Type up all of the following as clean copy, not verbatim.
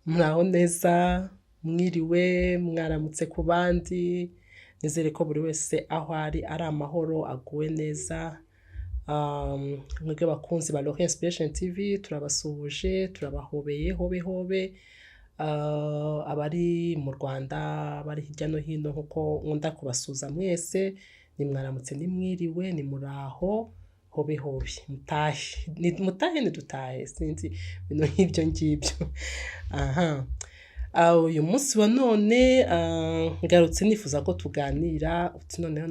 Muraho neza, mwiriwe, mwaramutse ku bandi, nizere ko buri wese aho ari ari amahoro, aguwe neza. Mwebwe bakunzi ba Lorraine Inspiration TV, turabasuhuje, turabahobeye hobe hobe. Abari mu Rwanda, abari hirya no hino, nkuko nkunda kubasuhuza mwese, ni mwaramutse, ni mwiriwe, ni muraho, hobe hobe, mutahe, ni mutahe, ntidutahe, sinzi, ibintu nk'ibyo ngibyo. Aha. Uyu munsi wa none ngarutse nifuza ko tuganira. Uti noneho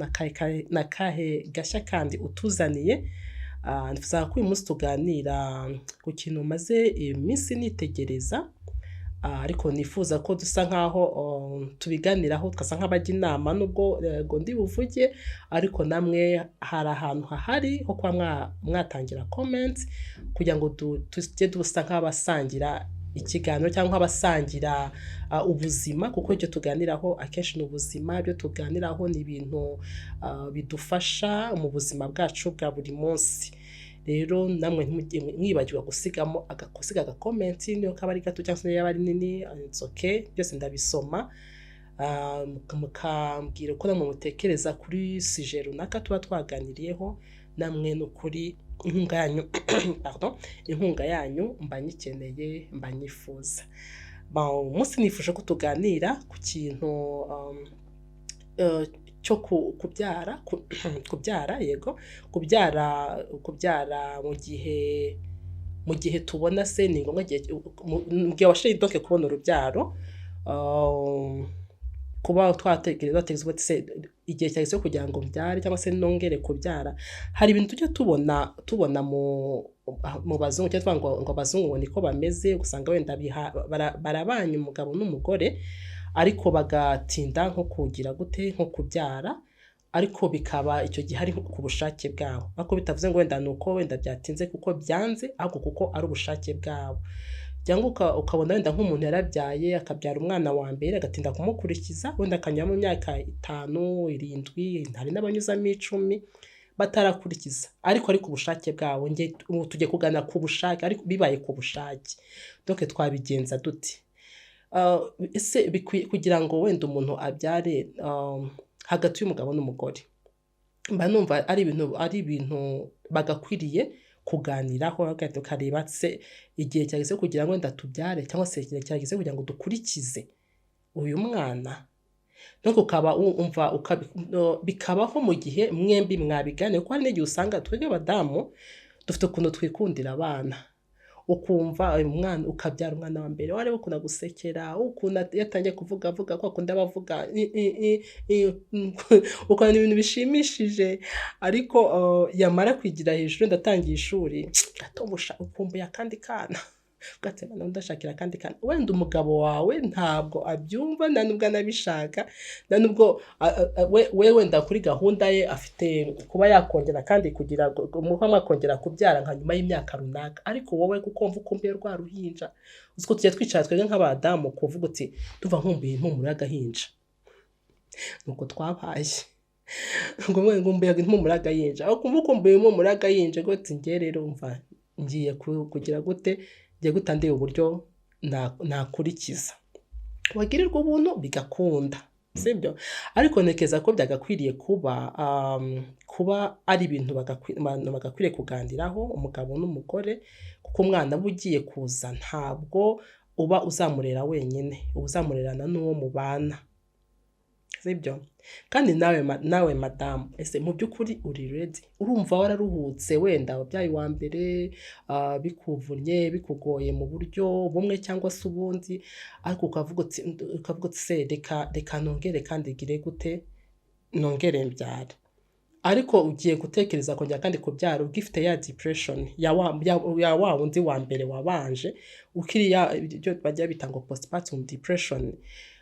na kahe gashya kandi utuzaniye? Nifuza ko uyu munsi tuganira ku kintu maze iminsi nitegereza, ariko nifuza ko dusa nkaho tubiganiraho, tugasa nk'abajya inama, nubwo yego ndi buvuge, ariko namwe hari ahantu hahari ho kuba mwatangira comments kugira ngo tujye dusa nk'abasangira ikiganiro cyangwa nk'abasangira ubuzima, kuko ibyo tuganiraho akenshi ni ubuzima. Ibyo tuganiraho ni ibintu bidufasha mu buzima bwacu bwa buri munsi. Rero namwe ntimujye mwibagirwa gusiga agacomment, niyo kaba ari gato cyangwa se niyo yaba ari nini, it's okay, byose ndabisoma. Mukambwira uko namwe mutekereza kuri sujet runaka tuba twaganiriyeho. Namwe ni ukuri inkunga yanyu, pardon, inkunga yanyu mba nyikeneye, mba nyifuza. Bon, umunsi nifuje ko tuganira ku kintu cyo kubyara, kubyara, yego, kubyara mu gihe tubona se ni ngombwa, igihe mu gihe wabashije donc kubona urubyaro, kuba twatekereza uti se igihe cyageze cyo kugira ngo mbyare cyangwa se nongere kubyara. Hari ibintu tujya tubona mu bazungu, cyangwa tuvuga ngo abazungu ngo niko bameze, usanga wenda barabanye umugabo n'umugore, ariko bagatinda nko kugira gute, nko kubyara, ariko bikaba icyo gihe ari ku bushake bwabo, ariko bitavuze ngo wenda ni uko wenda byatinze kuko byanze, ahubwo kuko ari ubushake bwabo. Cyangwa ukabona wenda nk'umuntu yarabyaye, akabyara umwana wa mbere, agatinda kumukurikiza, wenda akanyuramo imyaka 5, 7, hari n'abanyuzamo 10 batarakurikiza, ariko ari ku bushake bwabo. Nge ubu tugiye kuganira ku bushake, ariko bibaye ku bushake, donc twabigenza dute? Ese bikwiye kugira ngo wenda umuntu abyare hagati y'umugabo n'umugore? Mba numva ari ibintu bagakwiriye kuganiraho, tukareba se igihe cyageze kugira ngo wenda tubyare, cyangwa se igihe cyageze kugira ngo dukurikize uyu mwana. Donc ukaba umva no, bikabaho mu gihe mwembi mwabiganiye, kuko hari n'igihe usanga twebwe abadamu dufite ukuntu twikundira abana, ukumva uyu mwana, ukabyara umwana wa mbere, wareba ukuntu agusekera, ukuntu iyo atangiye kuvuga avuga kwa kundi aba avuga i i i i ukabona ibintu bishimishije, ariko yamara kwigira hejuru, wenda atangiye ishuri, gatobusha ukumbuye akandi kana, ugatema nawe ndashakira akandi kana. Wenda umugabo wawe ntabwo abyumva, nta nubwo anabishaka, nta nubwo we wenda kuri gahunda ye afite kuba yakongera kandi kugira kuba mwakongera kubyara nka nyuma y'imyaka runaka, ariko wowe kuko wumva ukumbuye rwa ruhinja. Uzi ko tujya twicara twebwe nk'abadamu kuvuga uti tuva nkumbuye impumuro y'agahinja, nuko twabaye ngo mwe nkumbuye impumuro y'agahinja, aho kumva ukumbuye impumuro y'agahinja gute? Njye rero umva ngiye kugira gute, ngiye guhita ndeba uburyo nakurikiza. Wagirirwa ubuntu bigakunda, sibyo? Ariko ntekereza ko byagakwiriye kuba ari ibintu abantu bagakwiriye kuganiraho, umugabo n'umugore, kuko umwana uba ugiye kuza ntabwo uba uzamurera wenyine, uba uzamurerana n'uwo mubana, sibyo? Kandi nawe madamu, ese mu by'ukuri uri ready? Urumva wararuhutse, wenda wabyaye uwa mbere bikuvunnye, bikugoye mu buryo bumwe cyangwa se ubundi, ariko ukavuga uti se reka nongere kandi gire gute, nongere mbyare. Ariko ugiye gutekereza kongera kandi kubyara ugifite ya depression ya wa wundi wa mbere wabanje, ukiri ya ibyo bajya bita ngo postpartum depression,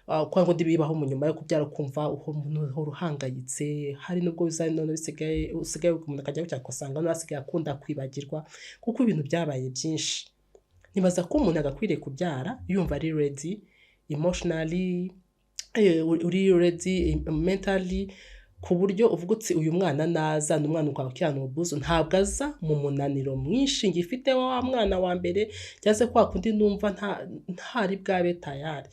kwa kundi bibaho mu nyuma yo kubyara, ukumva uhora uhangayitse. Hari nubwo biza none bisigaye usigaye umuntu akajya gutya ugasanga noneho asigaye akunda kwibagirwa kuko ibintu byabaye byinshi. Nibaza ko umuntu agakwiriye kubyara yumva ari ready emotionally, uri ready mentally, kugira ngo Ku buryo uvuga uti: "Uyu mwana naza, ni umwana ukwakirana ubwuzu, ntabwo aza mu munaniro mwinshi ngifite wa mwana wa mbere, cyangwa se kwa kundi numva ntari bwabe tayari."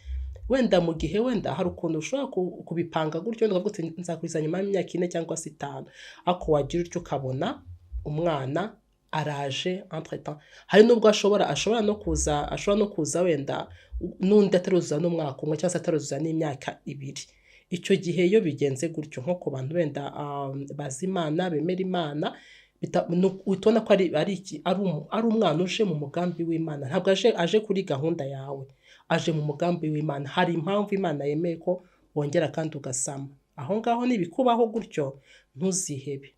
Wenda mu gihe wenda hari ukuntu ushobora kubipanga gutyo, wenda ukavuga uti: "Nzakuriza nyuma y'imyaka 4 cyangwa se 5," ariko wagira utyo ukabona umwana araje entre temps. Hari nubwo ashobora no kuza wenda n'undi ataruzuza n'umwaka umwe, cyangwa se ataruzuza n'imyaka 2. Icyo gihe iyo bigenze gutyo, nko ku bantu wenda bazi Imana, bemera Imana, uhita ubona ko ari umwana uje mu mugambi w'Imana. Ntabwo aje kuri gahunda yawe, aje mu mugambi w'Imana. Hari impamvu Imana yemeye ko wongera kandi ugasama. Aho ngaho nibikubaho gutyo, ntuzihebe,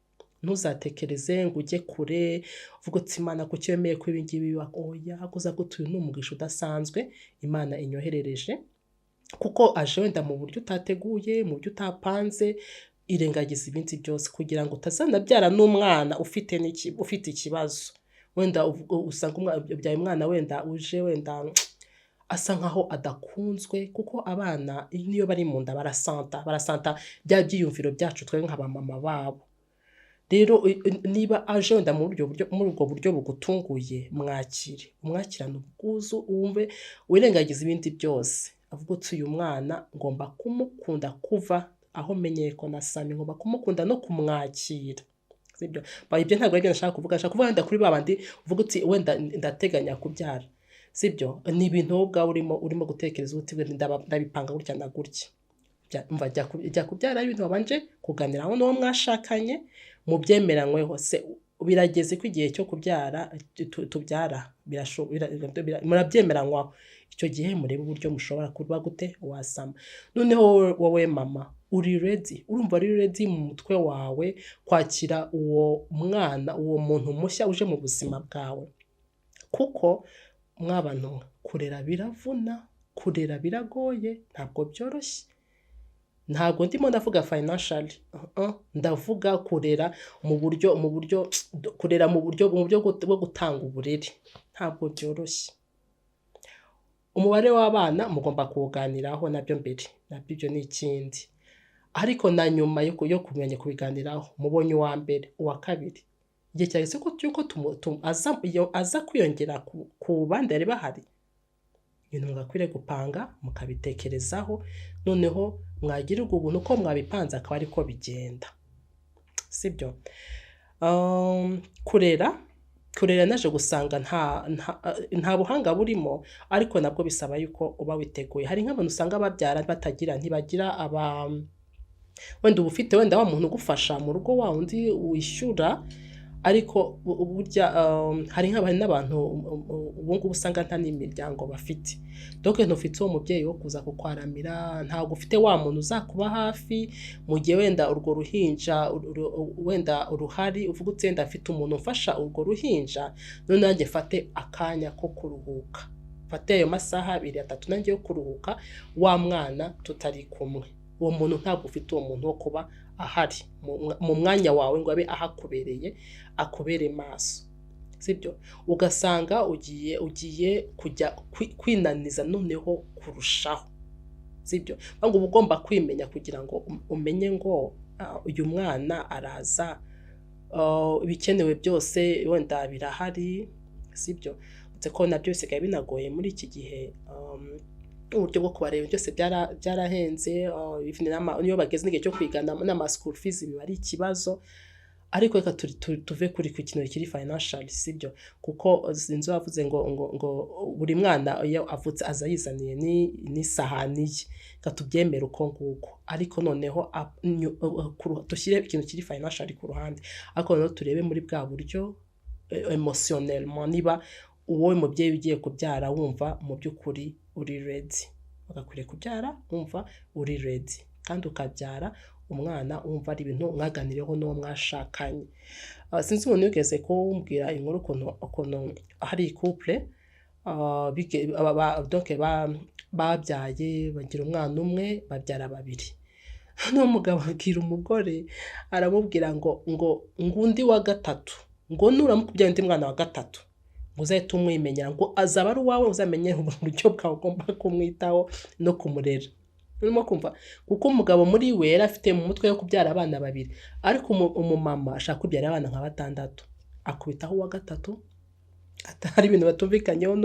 ntuzatekereze ngo ujye kure uvuge uti: "Imana, kuki wemeye ko ibi ngibi biba?" Oya, uzavuge uti: "Uyu ni umugisha udasanzwe Imana inyoherereje," kuko aje wenda mu buryo utateguye, mu buryo utapanze. Irengagiza ibindi byose kugira ngo utazanabyara n'umwana ufite ikibazo. Wenda usanga ubyaye umwana wenda uje wenda asa nkaho adakunzwe, kuko abana niyo bari mu nda barasanta bya byiyumviro byacu twebwe nka ba mama babo. Rero niba aje wenda muri ubwo buryo bugutunguye, mwakire, umwakirane ubwuzu, wumve wirengagiza ibindi byose, avuga uti: "Uyu mwana ngomba kumukunda kuva aho menyeye ko nasamye, ngomba kumukunda no kumwakira." Sibyo? Ibyo ntabwo aribyo nashaka kuvuga. Nshaka kuvuga wenda kuri ba bandi uvuga uti: "Wenda ndateganya kubyara," sibyo? Ni ibintu wowe ubwawe urimo gutekereza uti: "Wenda ndabipanga gutya na gutya." Umva, jya kubyara ari ibintu wabanje kuganiraho n'uwo mwashakanye, mubyemeranyweho. Se birageze ko igihe cyo kubyara tubyara, murabyemeranywaho. Icyo gihe murebe uburyo mushobora kuba gute wasama. Noneho wowe mama, uri ready? Urumva uri ready mu mutwe wawe kwakira uwo mwana, uwo muntu mushya uje mu buzima bwawe? Kuko mwabantu mwe, kurera biravuna, kurera biragoye, ntabwo byoroshye. Ntabwo ndimo ndavuga financially, ndavuga kurera mu buryo bwo gutanga uburere. Ntabwo byoroshye. Umubare w'abana mugomba kuwuganiraho nabyo mbere, nabyo ibyo ni ikindi. Ariko na nyuma yo kumenya kubiganiraho, mubonye uwa mbere, uwa kabiri, igihe cyageze ko cy'uko aza kwiyongera ku bandi bari bahari. Ibintu mugakwiriye gupanga mukabitekerezaho, noneho mwagirirwa ubuntu uko mwabipanze akaba ariko bigenda, sibyo? Kurera naje gusanga nta buhanga burimo, ariko nabwo bisaba yuko uba witeguye. Hari nk'abantu usanga babyara batagira, ntibagira aba, wenda uba ufite wenda wa muntu ugufasha mu rugo, wa wundi wishyura, ariko burya hari n'abantu ubu ngubu usanga nta n'imiryango bafite. Donc ntufite uwo mubyeyi wo kuza kukwaramira, ntabwo ufite wa muntu uzakuba hafi mu gihe wenda urwo ruhinja wenda uruhari, uvuga uti: "Wenda mfite umuntu umfasha urwo ruhinja, none nanjye mfate akanya ko kuruhuka, mfate ayo masaha 2, 3 nanjye yo kuruhuka wa mwana tutari kumwe." Uwo muntu ntabwo ufite, uwo muntu wo kuba ahari mu mwanya wawe ngo abe ahakubereye, akubere maso, sibyo? Ugasanga ugiye kujya kwinaniza noneho kurushaho, sibyo? Ngo uba ugomba kwimenya kugira ngo umenye ngo uyu mwana araza, ibikenewe byose wenda birahari, sibyo? Uretse ko nabyo bisigaye binagoye muri iki gihe, uburyo bwo kubareba byose byarahenze, even niyo bageze n'igihe cyo kwiga n'ama school fees biba ari ikibazo. Ariko reka tuve kuri ku kintu kiri financial, sibyo? Kuko sinzi wavuze ngo buri mwana iyo avutse aza yizaniye n'isahani ye. Reka tubyemere uko nguko, ariko noneho dushyire ikintu kiri financial ku ruhande, ariko noneho turebe muri bwa buryo emotionnellement, niba uwowe mubyeyi ugiye kubyara wumva mu by'ukuri uri ready. Wagakwiriye kubyara wumva uri ready, kandi ukabyara umwana wumva ari ibintu mwaganiriyeho n'uwo mwashakanye. Sinzi umuntu wigeze kumbwira inkuru ukuntu hari couple donc babyaye, bagira umwana umwe, babyara babiri. Noneho umugabo abwira umugore, aramubwira ngo undi wa gatatu, ngo nuramuka ubyaye undi mwana wa gatatu, ngo uzahite umwimenyera, ngo azaba ari uwawe, uzamenye uburyo bwawe ugomba kumwitaho no kumurera. Urimo kumva? Kuko umugabo muri we yari afite mu mutwe yo kubyara abana babiri, ariko umumama ashaka kubyara abana nka batandatu, akubitaho uwa gatatu, atari ibintu batumvikanyeho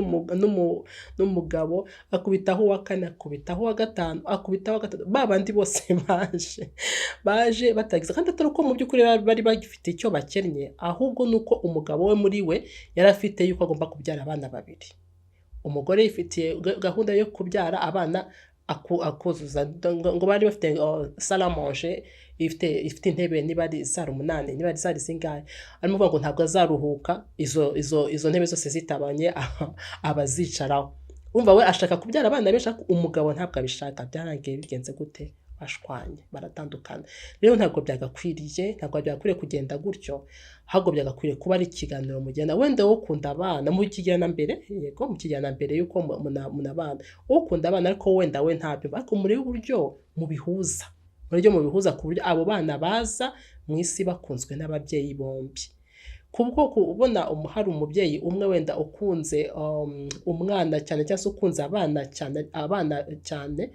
n'umugabo, akubitaho uwa kane, akubitaho uwa gatanu, akubitaho uwa gatatu. Ba bandi bose baje batagize, kandi atari uko mu by'ukuri bari bagifite icyo bakennye, ahubwo ni uko umugabo we muri we yari afite yuko agomba kubyara abana babiri. Umugore yifitiye gahunda yo kubyara abana akuzuza. Ngo bari bafite salle à manger ifite intebe, niba ari zari umunani, niba ari zari zingahe. Arimo kuvuga ngo ntabwo azaruhuka izo ntebe zose zitabanye abazicaraho. Urumva, we ashaka kubyara abana benshi, ariko umugabo ntabwo abishaka. Byarangiye bigenze gute? Bashwanye, baratandukana. Rero ntabwo byagakwiriye kugenda gutyo, ahubwo byagakwiriye kuba ari ikiganiro mugenda. Wenda wowe ukunda abana, mukigirana mbere, yego, mukigirana mbere y'uko munabana. Wowe ukunda abana, ariko wenda we ntabyo, ariko murebe uburyo mubihuza ku buryo abo bana baza mu isi bakunzwe n'ababyeyi bombi. Kubwo kubona hari umubyeyi umwe wenda ukunze umwana cyane, cyangwa se ukunze abana cyane,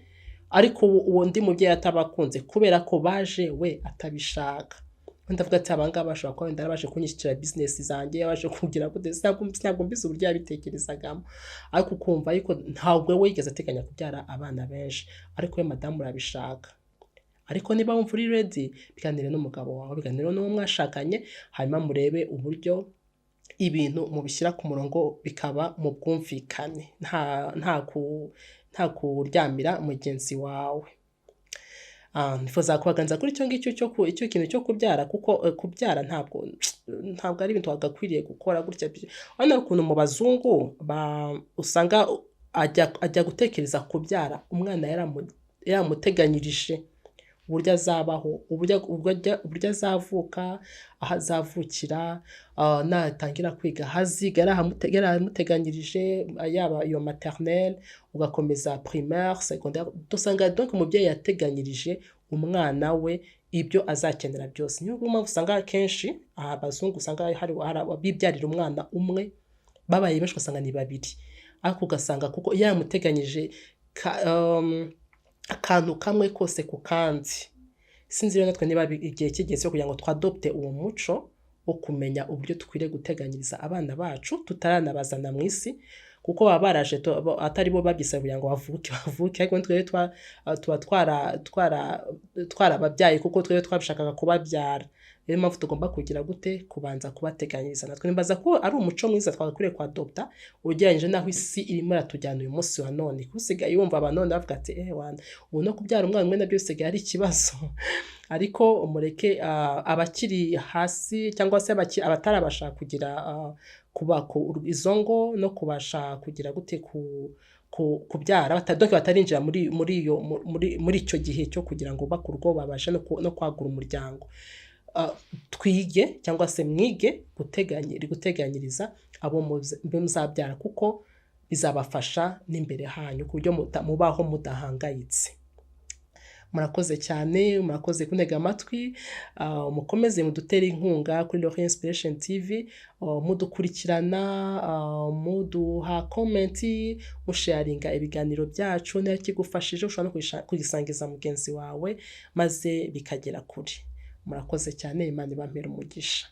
ariko uwo undi mubyeyi atabakunze kubera ko baje we atabishaka. Wenda avuga ati: "Aba ngaba bashobora kuba wenda baje kunyishyura business zanjye, baje kugira gute." Ntabwo mbizi uburyo yabitekerezagamo, ariko ukumva ariko ntabwo we yigeze ateganya kubyara abana benshi, ariko we madamu urabishaka. Ariko niba wumva uri ready, biganire n'umugabo wawe, biganire n'uwo mwashakanye, hanyuma murebe uburyo ibintu mubishyira ku murongo, bikaba mu bwumvikane, nta kuryamira mugenzi wawe. Nifuza kubaganiriza kuri icyo ngicyo cyo icyo kintu cyo kubyara, kuko kubyara ntabwo ari ibintu wagakwiriye gukora gutya. Urabona ukuntu mu bazungu usanga ajya gutekereza kubyara umwana yaramuteganyirije uburyo azabaho, uburyo azavuka, aho azavukira, natangira kwiga aho aziga yarahamuteganyirije, yaba iyo maternelle, ugakomeza primaire, secondaire. Dusanga donc umubyeyi yateganyirije umwana we ibyo azakenera byose. Niyo mpamvu usanga akenshi abazungu usanga hari bibyarira umwana umwe, babaye benshi ugasanga ni babiri, ariko ugasanga kuko yaramuteganyije akantu kamwe kose ku kandi. Sinzi rero natwe niba igihe kigeze cyo kugira ngo twadopte uwo muco wo kumenya uburyo dukwiriye guteganyiriza abana bacu tutaranabazana mu isi, kuko baba baraje atari bo babyisabye kugira ngo bavuke, ariko twebwe tuba twarababyaye kuko twebwe twabishakaga kubabyara. Niyo mpamvu tugomba kugira gute? Kubanza kubateganyiriza. Natwe nibaza ko ari umuco mwiza twagakwiriye kwadopta, ugereranyije n'aho isi irimo iratujyana uyu munsi wa none, kuko usigaye wumva abantu none bavuga ati: "Eh wana, ubu no kubyara umwana umwe nabyo bisigaye ari ikibazo." Ariko mureke abakiri hasi cyangwa se abatarabasha kugira kuba izo ngo no kubasha kugira gute kubyara, donc batarinjira muri icyo gihe cyo kugira ngo bubake urugo, babashe no kwagura umuryango. Twige cyangwa se mwige guteganyiriza abo muzabyara, kuko bizabafasha n'imbere hanyu ku buryo mubaho mudahangayitse. Murakoze cyane, murakoze kuntega amatwi. Mukomeze mudutere inkunga kuri Lorraine Inspiration TV, mudukurikirana, muduha comment, musharinga ibiganiro byacu. Niba kigufashije, ushobora no kugisangiza mugenzi wawe maze bikagera kure. Murakoze cyane, Imana ibampere umugisha.